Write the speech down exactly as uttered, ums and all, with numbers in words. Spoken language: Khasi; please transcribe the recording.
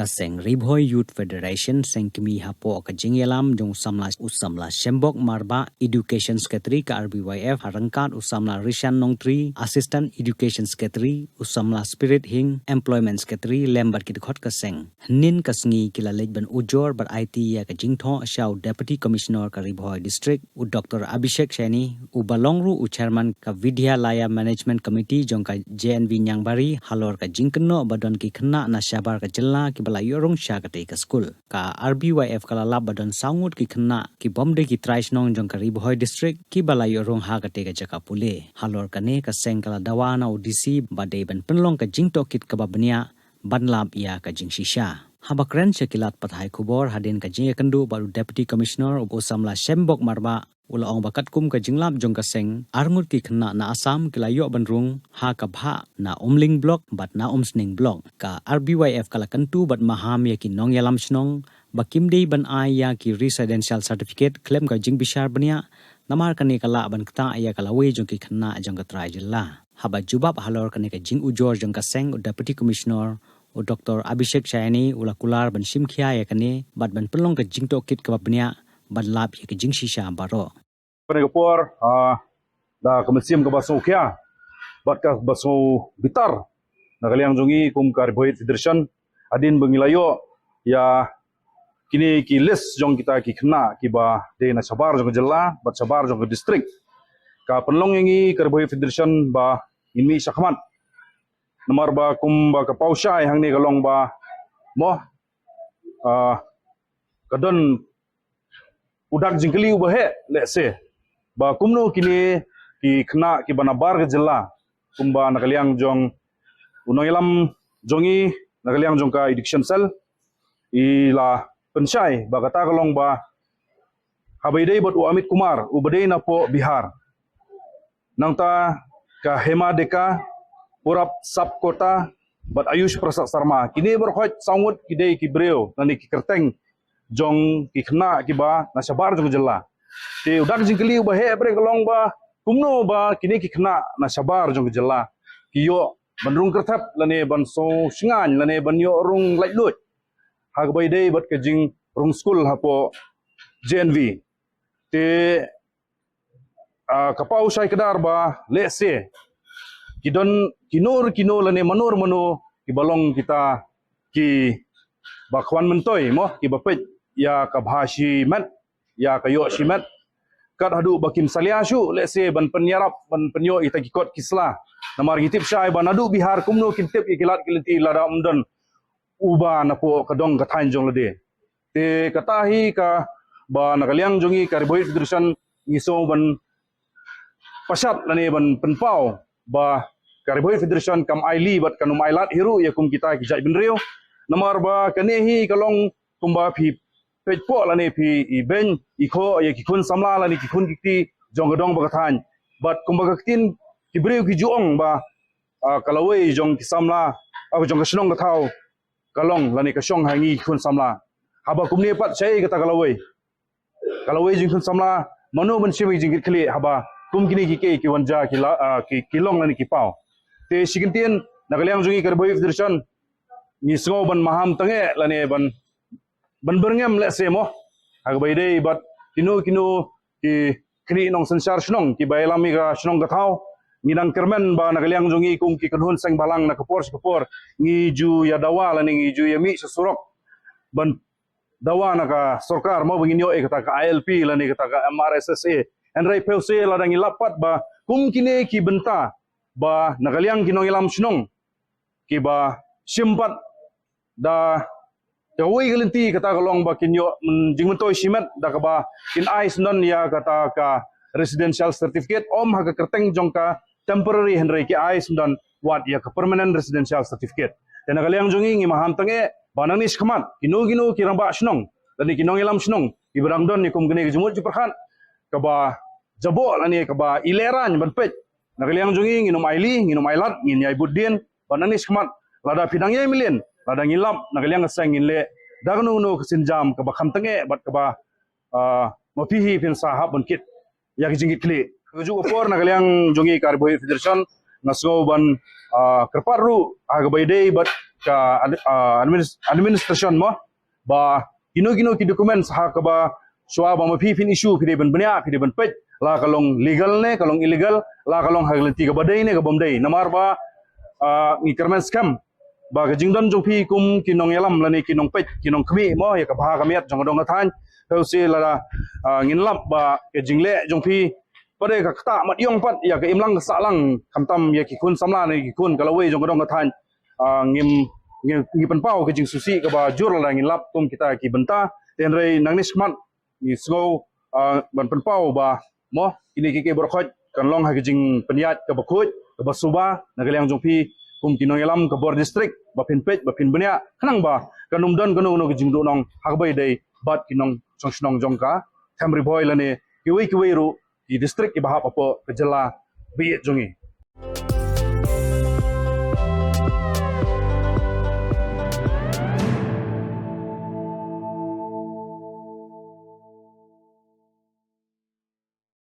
Ka seng Ri Bhoi Youth Federation seng kmie hapoh ka jingïalam jong u samla, u samla Shembok Marbah, Education Secretary ka R B Y F, ha ryngkat u samla Rishan Nongtri, Assistant Education Secretary, u samla Spirit Hing, Employment Secretary, lem bad ki dkhot ka seng. Hynnin ka sngi ki la leit ban ujor bad aiti ïa ka jingthoh sha u Deputy Commissioner ka Ri Bhoi District, u Doctor Abhishek Saini, u ba long ruh u Chairman ka Vidyalaya Management Committee jong ka J N V Niangbari, halor ka jingkynnoh ba don ki khynnah na shabar ka jylla ki ba la ïoh rung sha katei ka skul. Ka R B Y F ka la lap ba don saw ngut ki khynnah ki bym dei ki trai shnong jong ka Ri Bhoi District ki ba la ïoh rung ha katei ka jaka pule. Halor kane ka seng ka la dawa na u D C ba dei ban pynlong ka jingtohkit kaba bniah ban lap ïa ka jingshisha. Haba kren sha ki lad pathai khubor hadien ka jingïakynduh bad u Deputy Commissioner u samla Shembok Marbah, u la ong ba katkum ka jinglap jong ka seng, arngut ki khynnah na Assam ki la ïoh ban rung ha ka bhah na Umling Block bad na Umsning Block. Ka R B Y F ka la kyntu bad maham ïa ki nongïalam shnong ba kim dei ban ai ïa ki residential certificate khlem ka jingbishar bniah, namar kane ka lah ban ktah ïa ka lawei jong ki khynnah jong ka trai jylla. Haba jubab halor kane ka jingujor jong ka seng, u Deputy Commissioner u Doctor Abhishek Saini u la kular ban shim khia ïa kane bad ban pynlong ka jingtohkit kaba bniah ban lap ïa ka jingshisha baroh. Kane ka por, ah, da ka mynsiem kaba sngewkhia bad kaba sngewbitar na ka liang jong ngi kum ka Ri Bhoi Youth Federation, hadien ba ngi la ïoh ïa kine ki list jong kita ki khynnah kiba dei na shabar jong ka jylla bad shabar jong ka district, ka pynlong ïa ngi ka Ri Bhoi Youth Federation ba ngin mih shakhmat. Namar ba kumba ka paw shai hangne ka long ba, mo, ah, ka don u dak jingkylli uba heh, let's say, ba kumno kine ki khynnah kiba nabar ka jylla, kumba na ka liang jong u nongïalam jong ngi, na ka liang jong ka Education Cell, i la pynshai ba kata ka long ba haba ïadei bad u Amit Kumar uba dei napoh Bihar, nangta ka Hema Deka, Purab Sapkota bad Ayush Prasad Sharma, kine baroh saw ngut ki dei ki briew lane ki kyrteng jong ki khynnah kiba na shabar jong ka jylla. Te u dak jingkylli uba heh bret ka long ba kumno ba kine ki khynnah na shabar jong ka jylla ki ïoh ban rung kyrthep lane ban sngewsngaiñ lane ban ïoh rung laitluid ha kaba ïadei bad ka jingrung skul hapoh J N V. Te, ah, ka paw shai kdar ba, let's say, ki don kino kino lane mano mano kiba long kita kiba khwan myntoi, mo, kiba peit ïa ka bha shimet, ïa ka ïoh shimet, kat haduh ba kin salia shuh, let's say, ban pynïarap, ban pynïoh ïa kita ki kot ki sla. Namar ngi tip shai ba naduh Bihar kumno kin tip ïa ki lad ki lynti lada ym don uba napoh ka dong ka thaiñ jong lade. Te kata hi kaba na ka liang jong ngi ka Ri Bhoi Youth Federation ngi sngew ban pashat lane ban pynpaw ba ka Ri Bhoi Youth Federation kam ailad bad kam ailad hi ruh ïa kum kita ki jaitbynriew. Namar ba kane hi ka long kumba phi peit poh lane phi ibeiñ ikhoh ïa ki khun samla lane ki khun ki kti jong ka dong bad ka thaiñ. Bad kumba ka ktien ki briew ki ju ong ba, ah, ka lawei jong ki samla, ah, jong ka shnong ka thaw ka long lane ka shong ha ngi ki khun samla. Haba kumne pat shaei kata ka lawei, ka lawei jong ki khun samla, mano ban shim ïa ki jingkitkhlieh haba kum kine kiei kiei ki wan jia ki la, ah, ki, ki long lane ki paw. Te shi kyntien na ka liang jong ngi ka Ri Bhoi Youth Federation ngi sngew ban maham tyngeh lane ban ban byrngem, let's say, mo, ha kaba ïadei bad kino kino ki khlieh nongsynshar shnong kiba ïalam ïa ka shnong ka thaw. Ngi dang kyrmen ba na ka liang jong ngi kum ki kynhun seng bhalang na ka por sha ka por ngi ju ïa dawa lane ngi ju ïa mih sha surok ban dawa na ka sorkar, mo, ba ngin ïoh ïa kata ka I L P lane kata ka M R S S A. Hynrei phi ïohi lada ngi lap pat ba kum kine ki bynta ba na ka liang ki nongïalam shnong kiba shim pat da kawei ka lynti, kata ka long ba kin ïoh, mm, jingmyntoi shimet da kaba kin ai syndon ïa kata ka residential certificate, ym ha ka kyrteng jong ka temporary, hynrei ki ai syndon wat ïa ka permanent residential certificate. Te na ka liang jong ngi ngi maham tyngeh ba nangne shakhmat kino kino ki rangbah shnong lane ki nongïalam shnong kiba dang don ïa kum kane ka jingmut jingpyrkhat kaba jaboh lane kaba ïalehrain ban peit. Na ka liang jong ngi ngin ym ailad, ngin ym ailad, ngin ïai bud dien bad nangne shakhmat lada phi dang ïai mlien, lada ngi lap na ka liang ka seng ngin leh da kano kano ka sienjam kaba kham tyngeh bad kaba, ah, ma phi hi phin sa hap ban kit ïa ka jingkitkhlieh. Kajuh ka por na ka liang jong ngi ka Ri Bhoi Youth Federation nga sngew ban, ah, kyrpad ruh ha kaba ïadei bad ka ad- ah, administ- administration mo, ba kino kino ki documents ha kaba shuwa ba ma phi phin issue, phi dei ban bniah, phi dei ban peit, la ka long legal ne ka long illegal, la ka long ha ka lynti kaba dei ne ka bym dei. Namar ba ah, ngi kyrmen skhem ba ka jingdon jong phi kum ki nongïalam lane ki nongpeit, ki nongkhmih mo ïa ka bha ka miat jong ka dong ka thaiñ, phi shu lada ah, ngin lap ba ka jingleh jong phi pat dei ka ktah mat ïong pat ïa ka imlang ka sahlang, khamtam ïa ki khun samla ne ki khun ka lawei jong ka dong ka thaiñ. Ah, ngim ngi, ngi pynpaw ka jingsngewsih kaba jur lada ngin lap kum kita ki bynta. Te hynrei nangne shakhmat ngi sngew ah, ban pynpaw ba mo kine ki, ki baroh khoit kan long ha ka jingpynïaid kaba khuid kaba suba na ka liang jong phi kum ki nongïalam ka bor district, ba phin peit, ba phin bniah, khnang ba kan ym don kano kano ka jingduhnong ha kaba ïadei bad ki nongshong shnong jong ka Them Ri Bhoi lane kiwei kiwei ruh ki district kiba hap hapoh ka jylla ba ïeit jong ngi.